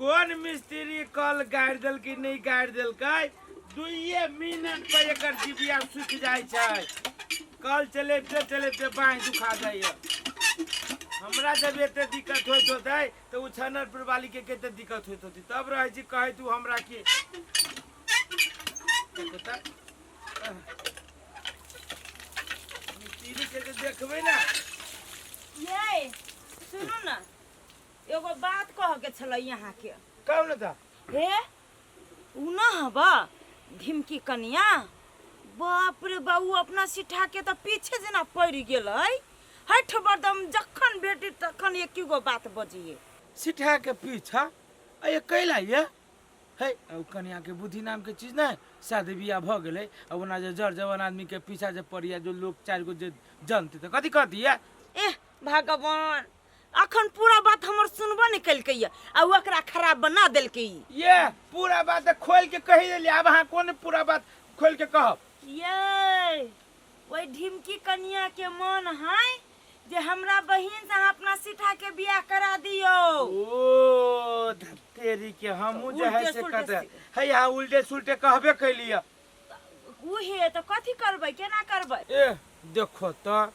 कोन मिस्त्री कल गाड़ि देलकै नहि गाड़ि देलकै, 2 मिनट पर एकर जिबिया सुखि जाइ छै। कल चलेबते चलेबते बाँहि दुखा जाइए। हमरा जब एते दिक्कत होइत होतै तऽ ओ छनरपुर वाली के कते दिक्कत होइत होतै। तब रहै छी कहैत ओ हमरा कि देखो तऽ मिस्त्री के जे देखबै ने। ये सुनू ने, एगो बात कह के छलै अहाँके। कहू ने तऽ। हे उ न हबा धिमकी कनिया, बाप रे बा, उ अपना सिठा के तऽ पीछे जेना पड़ि गेलै। हठ बदम जखन भेटी तखन एक गो बात बजिए। सिठा के पीछा अये कैला ये हे ओ कनिया के बुद्धि नाम के चीज नहीं, शादी बियाह भ गेलै आ ओना जे जर जवान आदमी के पीछा जे पड़िया जो लोग चारि गो जे जानते तऽ कथी कहती ये। एह भगवान, अखन पूरा बात हमर सुनबो नहीं केलकै ये आ उ एकरा खराब बना देलकै ई। ये पूरा बात तऽ खोल के कहि देलियै, आब अहाँ कोन पूरा बात खोल के कहब। ये ओहि ढिमकी कनिया के मन है जे हमरा बहिन से अहाँ अपना सीठा के बियाह करा दियौ। ओ धतेरी के हमहूँ जे है उल्टे से सुलटे कहते है, यहाँ उल्टे सुलटे कहबे कैलियै। उहे तऽ कथी करबै, केना करबै? ए देखो तऽ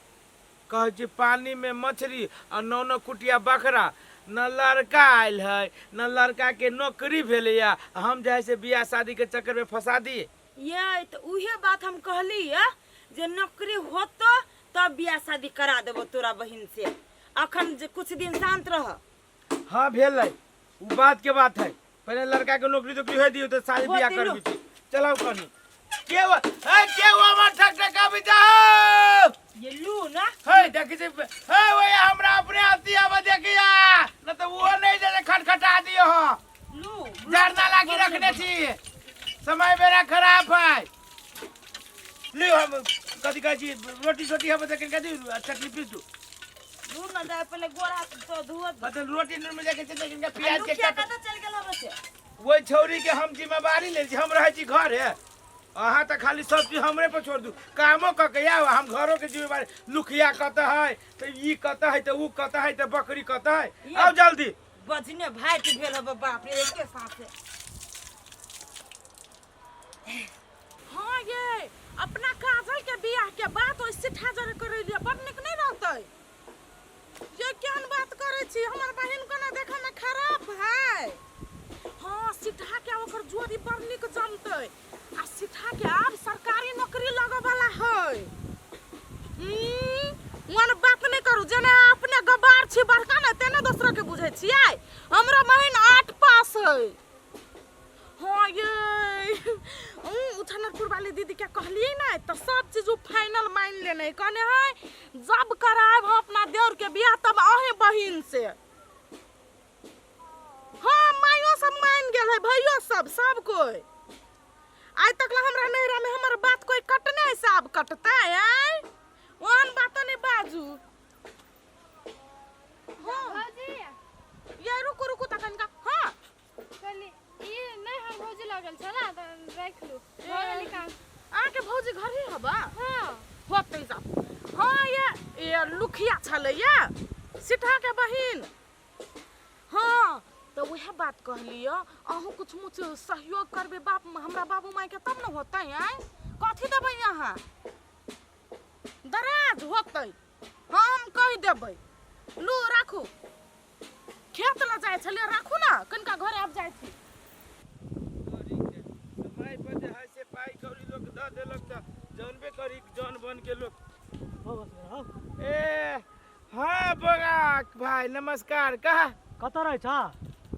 कहै छी पानी में मछली आ नौ नौ कुटिया बकरा, न लड़का आयल है न लड़का के नौकरी भेलैया, हम जे है से बियाह शादी के चक्कर में फंसा दिए। ये तऽ उहे बात हम कहली ये जे नौकरी होतो तब बियाह शादी करा देबो तोरा बहिन से, अखन जे कुछ दिन शांत रह। हाँ भेलै, उ बात के बात है, पहले लड़का के नौकरी तोकरी हो दियो तो शादी बियाह होते लो। करबी। चलाओ कनी के वो ए के वो हमर ठक ठक आबि जाओ। ये लू ना हे देखी छी, हे वो हमरा अपने आती आब देखिया न तो वो नहीं जे खटखटा दियो हो। लू जरना लागी रखने छी, समय बेरा खराब है। लियो हम कथी कहै छी रोटी सोटी हम देखिन कथी चटनी पीस दू। लू ना जाए पहले गोड़ हाथ तो धुअत। मतलब रोटी नून में जाके देखिन के प्याज के लुकिया कट कतऽ चल गेल हबे से? ओहि छौरी के हम जिम्मेवारी ले छी, हम रहै छी घरे, अहाँ तऽ खाली सब चीज हमरे पर छोड़ दू, कामो कऽ के आउ, हम घरो के जिम्मेवारी। लुखिया कतऽ है तऽ ई कतऽ है तऽ ऊ कतऽ है तऽ बकरी कतऽ है, आउ जल्दी। बजने भाइट भेल हबे बाप रे एके साथे। हाँ ये अपना काजल के बियाह के बात ओइ सिठा जरे करे लिए बड़ नीक नहीं रहतै। ये केहन बात करे छी, हमर बहिन कोना देखे में खराब है। हाँ सिठा के ओकर जोड़ी बड़ नीक जमतै आ सिठा के आब सरकारी नौकरी लगऽ वाला है। ओहन बात नहीं करू, जेना अपने गबार छी बड़का ने तेना दोसरा के बुझै छियै। हमरा बहिन 8 पास है। हाँ ये उछनरपुर वाली दीदी के कहलिए ना तो सब चीज फाइनल मान लेने, कहने है जब करायब हम अपना देवर के बियाह तब अहे बहिन से। हाँ माइयो सब मान गेल है, भैयो सब, सब कोई। आइ तक ला हमरा नैहरा में हमर बात कोई कटने है, से आब कटता है। ओहन बात नहीं बाजू। हाँ। भौजी। ये रुकू रुकू तखन का। हाँ। कहली ई नहीं हम भौजी लगल छला त राख लू, भऽ गेलै काम। अहाँके भौजी घर ही हबा? हाँ। होतै जा। हाँ ये लुखिया छलै ये सिठा के बहिन। हाँ तो वह बात कहलियो, अहूँ कुछ मुछ सहयोग करबे बाप हमरा बाबू माई के तब न होतै। आय कथी देबै अहाँ? दराज होतै, हम कहि देबै। लू राखू, खेत लऽ जाइ छलियै, राखू ने कनिका घरे आबि जाइ छी। समय पर जे है से पाइ कौड़ी लोक दऽ देलक तऽ जानबे करी जन बन के लोक। ए हाँ बगा भाई नमस्कार। कहा कतऽ रहै छ?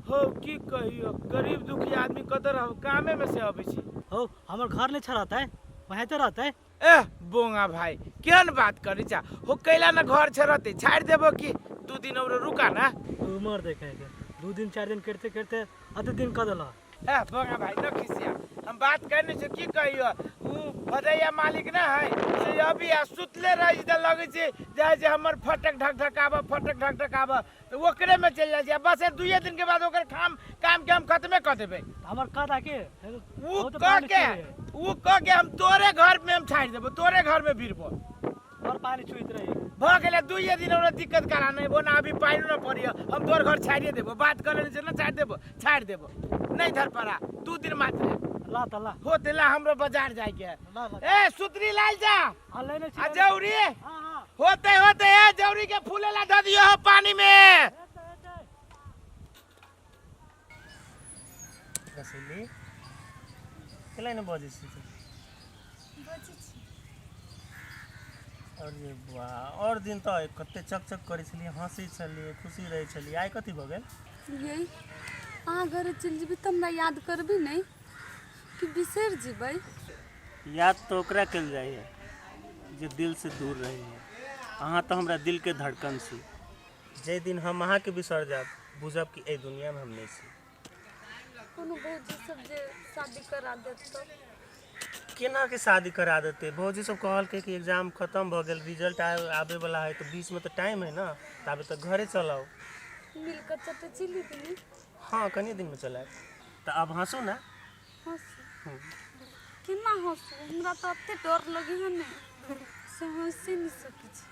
हो की कहियो, गरीब दुखी आदमी कतऽ रहब, कामे में से अबै छी। हो हमर घर नहि छ रहतै, वहीँ रहतै। एह बोंगा भाई केहन बात करै छ, हो कैला न घर छ रहतै, छाड़ि देबो कि 2 दिन और रुका ना। उमर देखे के 2 दिन 4 दिन करते करते अते दिन कऽ देलह। एह बोंगा भाई न खिसिया, हम बात करने छो की कहियो, उ भदैया मालिक न है से अभी आ सुतले रह जे लगै छै जाइ छै हमर फटक ढक ढकाब फटक ढक ढकाब तऽ ओकरे में चलि जाइ छै, बस 2 दिन के बाद ओकर काम के हम खत्मे कऽ देबै। हमर कह के उ कह के, उ कह के हम तोरे घर में हम छाड़ि देबो, तोरे घर में भिड़बो। घर पानी छुइत रही। भऽ गेलै दुइए दिन हमरा दिक्कत करा नहीं वो ना, अभी पानि न पड़ियो हम तोहर घर छाड़िए देबो, बात कर लेने ना, छाड़ि देबो, छाड़ि देबो, नहीं धर पड़ा 2 दिन मात्र। ला त ला। होते ला, हमरो बाजार जाए के है। ला ला। ए सुतरी लाल जा। हाँ लेने छी। आ जौरी। हाँ हाँ। होते होते ए जौरी के फूले ला दऽ दियो हो पानी में। रसीली केला ने बजै छी तू? बजै छी। और ये वाह, और दिन तऽ कते चक चक करै छलियै, हँसै छलियै, खुशी रहै छलियै, आइ कथी भऽ गेल? यै अहाँ घरे चलि जेबै तऽ हमरा याद करबै नहि कि बिसरि जेबै? याद तऽ ओकरा कयल जाइए जे दिल से दूर रहैए, अहाँ तऽ हमरा दिलके धड़कन छी। जाहि दिन हम अहाँके बिसरि जायब बुझब कि एहि दुनियामे हम नहि छी। कोनो भौजी सब जे शादी करा देत तऽ? केना के शादी करा देतै? भौजी सब कहलकै कि एग्जाम खतम भऽ गेल, रिजल्ट आबे वाला है, तऽ बीचमे तऽ टाइम है ने, ताबे तऽ घरे चल आउ। मिल कऽ चटे चिली दिनी? हाँ कनि दिनमे चल आयब। तऽ आब हँसू ने। हँसू? केना हँसू? हमरा तऽ एते डर लगैए ने से हँसि नहि सकै छी।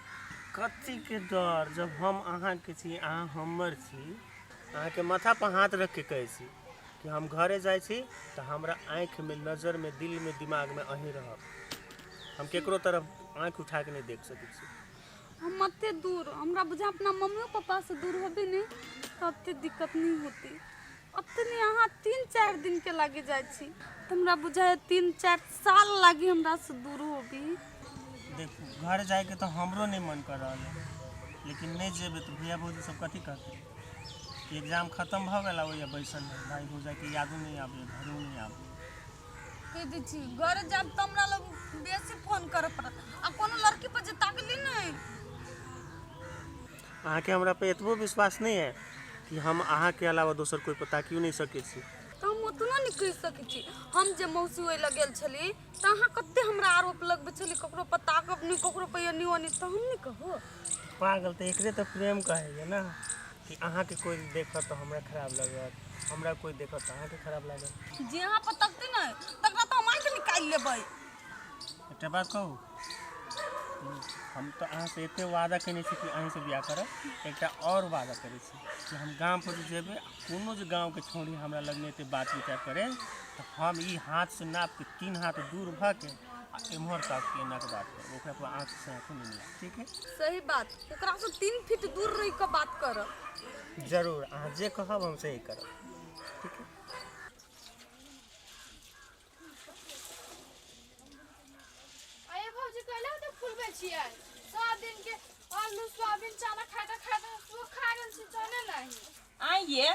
कथीके डर जब हम अहाँके छी, अहाँ हमर छी। अहाँके माथापर हाथ रखिके कहै छी कि हम घरे जाइ छी तऽ हमरा आँखिमे, नजरमे, दिलमे, दिमागमे अहीं रहब। हम केकरो तरफ आँखि उठाके नहि देख सकै छी। हम एते दूर, हमरा बुझा अपना मम्मियो पापासँ दूर होबे नहि तऽ एते दिक्कत नहि होती। एते नहि, अहाँ 3-4 दिनके लागि जाइ छी तऽ हमरा बुझाइए 3-4 साल लागि हमरासँ दूर होबी। देखू घर जाइके तऽ हमरो नहि मन कर रहल है, लेकिन नहि जेबै तऽ भैया भौजी सब कथी कहतै कि एग्जाम खतम भऽ गेल आ ओहिया बैसल है, भाय भौजाइके यादो नहि आबै, घरो नहि आबै। कहि दै छी घर जायब तऽ हमरा लग बेसी फोन करऽ पड़त आ कोनो लड़की पर जे ताकली नहि। अहाँके हमरा पे एतबो विश्वास नहि है कि हम अहाँके अलावा दोसर कोइ पर ताकियो नहि सकै छी? तऽ हम ओतना नहि कहि सकै छी। हम जे मौसी ओहि लग गेल छली तऽ अहाँ कते हमरा आरोप लगबै छली, ककरो पर ताकब नहि, ककरो पर एनी ओनी, तऽ हम नहि कहू? पागल, तऽ एकरे तऽ प्रेम कहैए ने कि अहाँके कोइ देखत तऽ हमरा खराब लागत, हमरा कोइ देखत तऽ अहाँके खराब लागत। जे अहाँ पर तकतै ने तकरा तऽ हम आँखि निकालि लेबै। एकटा बात कहू, हम तऽ अहाँसँ एते वादा केने छी कि अहीँसँ बियाह करब। एकटा आओर वादा करै छी कि हम गामपर जे जेबै, कोनो जे गाँवके छौड़ी हमरा लगमे एते बात विचार करे तऽ हम ई हाथसँ नापिके 3 हाथ दूर भऽ के आ एम्हर ताकिके एना कऽ बात करब, ओकरा पर आँखिसँ आँखि नहि मिलायब। ठीक है? सही बात, ओकरासँ 3 फीट दूर रहि कऽ बात करब। जरूर, अहाँ जे कहब हम सही करब। ठीक है? अरे भौजी कैला तऽ फुलबै छियै? सब दिन के आलू सोयाबीन चना खाइते खाइते सुखा गेल छी, चने नहीं। आइए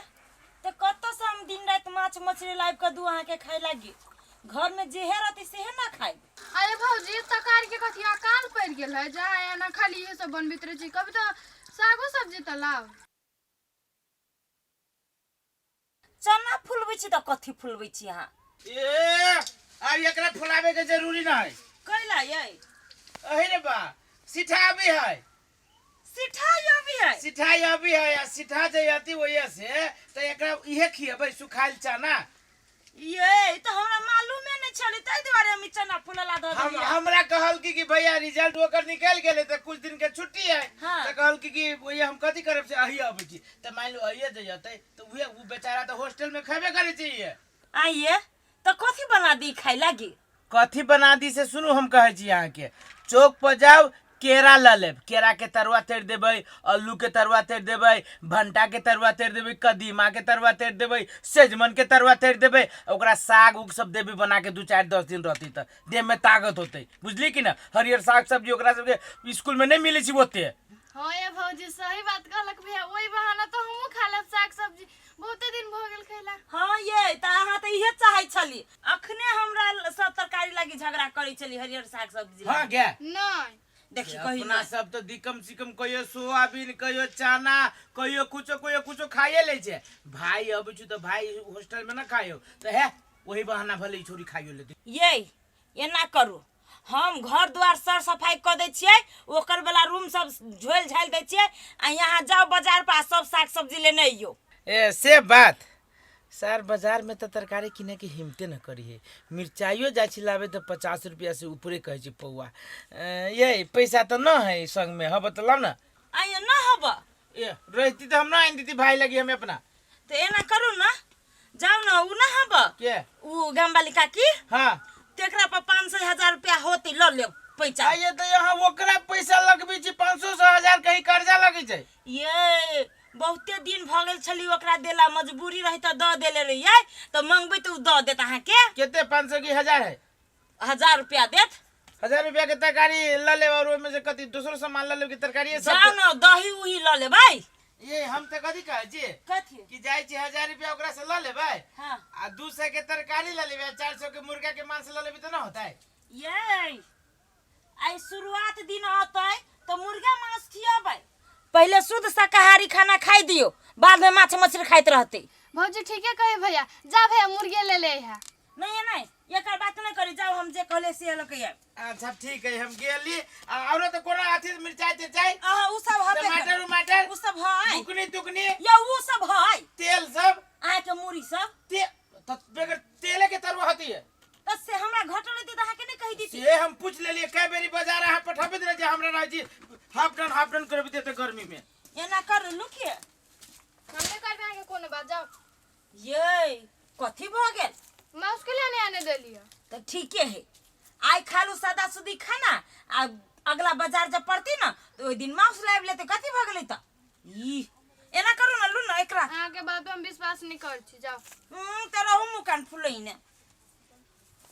तऽ कतऽसँ हम दिन राति माछ मछली लाबि कऽ दू अहाँके खाय लागी? घरमे जेहे रहतै सेहे ना खायब। अरे भौजी तकार के कथी अकाल पड़ि गेल है जा एना खाली इहे सब बनबैत रहै छी? कभी तऽ सागो सब्जी तऽ लाउ। चना फुलबै छी तऽ कथी फुलबै छी अहाँ? ए आब एकरा फुलावे के जरूरी नहीं। कैला यै? अही रे बा, सिठा अभी है। सिठा अभी है? सिठा अभी है आ सिठा जे अति वजह से तऽ एकरा इहे खियेबै सुखायल चना। ये तऽ हमरा मालूमे नहि छलै, ताहि दुआरे हम ई चना फुलला दऽ हम देलियै। हमरा कहल कि भैया रिजल्ट ओकर निकलि गेलै तऽ कुछ दिन के छुट्टी है। हाँ। तऽ कहल कि भैया हम कथी करब से अही अबै छी, तऽ मान लो अहिए जे जतै तऽ उहे उ बेचारा तऽ हॉस्टल में खेबे करै छै। इहे आइए तऽ कथी बना दी खाय लागी? कथी बना दी से सुनू, हम कहै छी अहाँके चौक पर जाउ, केरा लऽ लेब, केरा के तरुआ तरि देबै, आलू के तरुआ तरि देबै, भंटा के तरुआ तरि देबै, कदीमा के तरुआ तरि देबै, सजमन के तरुआ तरि देबै, ओकरा साग उग सब देबै बना के, 2-4-10 दिन रहतै तऽ देह में ताकत होतै, बुझली कि ना? हरियर साग सब्जी ओकरा सबके स्कूल में नहीं मिलै छै ओते। हाँ ये भौजी सही बात कहलक भैया, ओहि बहाना तऽ हमहूँ खा लेब साग सब्जी, बहुते दिन भऽ गेल खैला। हाँ ये तऽ अहाँ तऽ इहे चाहै छली, अखने हमरा सब तरकारी लागी झगड़ा करै छली हरियर साग सब्जी हाँ लागी। गे नहीं देखी कही अपना नहीं। सब तो दिकम सिकम कहियो सोयाबीन, कहियो चना, कहियो कुछो कहियो कुछो खाइए लै छै। भाई अबै छै तऽ भाई हॉस्टल में ना खाइयो तऽ हे वही बहाना भले ई छोरी खाइयो लेतै। ये एना करू, हम घर द्वार सर सफाइ कऽ दै छियै, ओकर वाला रूम सब झोलि झालि दै छियै, आ यहाँ जाउ बाजार पर आ सब साग सब्जी लेने अइयौ। ए से बात, सर बाजार में तऽ तरकारी किने के हिम्मते न करी है। मिरचाइयो जाइ छी लाबे तऽ 50 रुपया से ऊपरे कहै छै पौआ। ये पैसा तऽ न है संग में, हब तऽ लाउ ना। आइयो न हब। ए रहती तऽ हम न आनि देती भाई लगी हमें अपना। तऽ एना करू न, जाउ न, उ न हब के? उ गामवाली काकी। हाँ। तेकरा पर 500 हजार रुपया होते, ल लेब पैसा। आइए तऽ यहाँ ओकरा पैसा लगबै छी, 500 सौ हजार कहीं कर्जा लगै छै। ये बहुते दिन भऽ गेल छली ओकरा देला, मजबूरी रही तऽ दऽ देले रहियै, तऽ मंगबै तऽ उ दऽ देत अहाँके। कते, 500 की हजार है? 1000 रुपया देत। 1000 रुपया के तरकारी ल लेब और ओहिमे से कथी दोसरो सामान ल लेब कि तरकारी सब? जाउ न, दही उही लऽ लेबै। ये हम तऽ कथी कहै छी कथी? कि जाइ छी, 1000 रुपया ओकरा से ल लेबै हाँ। आ 200 के तरकारी ल लेबै आ 400 के मुर्गा के मांस ल लेबै तऽ न होतै? ये आइ शुरुआत दिन औतै तऽ मुर्गा मांस खियेबै। पहिले शुद्ध शाकाहारी खाना खाइ दियौ, बाद में माछ मछली खाइत रहतै। भौजी ठीके कहे भैया, जा भैया, मुर्गे ले ले है। नहीं नहीं, एकर बात नहीं करी, जाओ, हम जे कहले से लऽ के आयब। अच्छा ठीक है, हम गेली। आ औरो तऽ कोनो अथी मिरचाई तिरचाई? अहाँ उ सब हबे। टमाटर उमाटर? उ सब है। बुकनी तुकनी? या उ सब है। तेल सब? अहाँके मुरी सब। ते तऽ बगैर तेले के तरुआ होती है? तऽ से हमरा घटल रहती तऽ अहाँके नहीं कहि देती। से हम पूछ लेलिए, कई बेरी बाजार अहाँ पठाबैत रहे जे हमरा रहै छी हाफ डन हाफ डन करबी देते गर्मी में। एना कर लुकिए। हम नहीं करबै अहाँके कोनो बात, जाओ। ये कथी भऽ गेल? माउस के लिए नहीं आने देलियै। तऽ ठीके है, आइ खालू सादा सुदी खाना आ अगला बाजार जब पड़ती ना तऽ ओहि दिन माउस लाबि लेते। कथी भऽ गेलै? तऽ ई एना करू ने, लू ने एकरा। अहाँके बात पे हम विश्वास नहीं करै छी, जाओ। तऽ रहू मुँह कान फुलैने।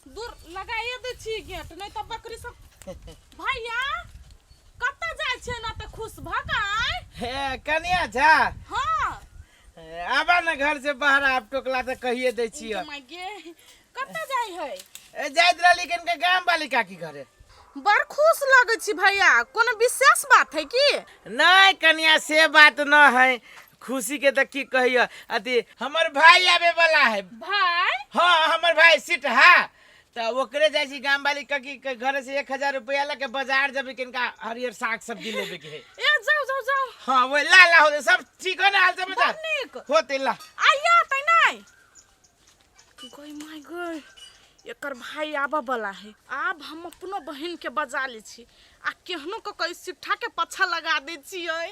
दूर लगाइए दै छी गेट, नहीं तऽ बकरी सब। भैया, कतऽ जाइ छियै ना तऽ खुश भऽ कऽ आय? हे कनिया झा। हाँ। आबा ने घर से बाहर, आब टोकला तऽ कहिए दै छियै। माय गे, कतऽ जाइ है? ए, जाइत रहली कनिका गाम वाली काकी घरे। बड़ खुश लगै छी भैया, कोनो विशेष बात है की? नहीं कनिया, से बात न है। खुशी के तऽ की कहियो, अथी हमर भाई आबे वाला है। भाई? हाँ, हमर भाई सिटहा, तऽ ओकरे जाइ छी गाम वाली काकी के घरे से 1000 रुपया लके बाजार जेबै, कनिका हरियर साग सब्जी लेबे के है। ए जाओ जाओ जाओ। हाँ, वो ला ला होते सब ठीक हो ना हाल समाचार? बड़ नीक। होते ला। आइया तै नहीं गई माय गई, एकर भाई आबऽ वाला है। आब हम अपनो बहिन के बजा लै छी आ केहनो कऽ कऽ सिट्ठा के पछा लगा दै छियै।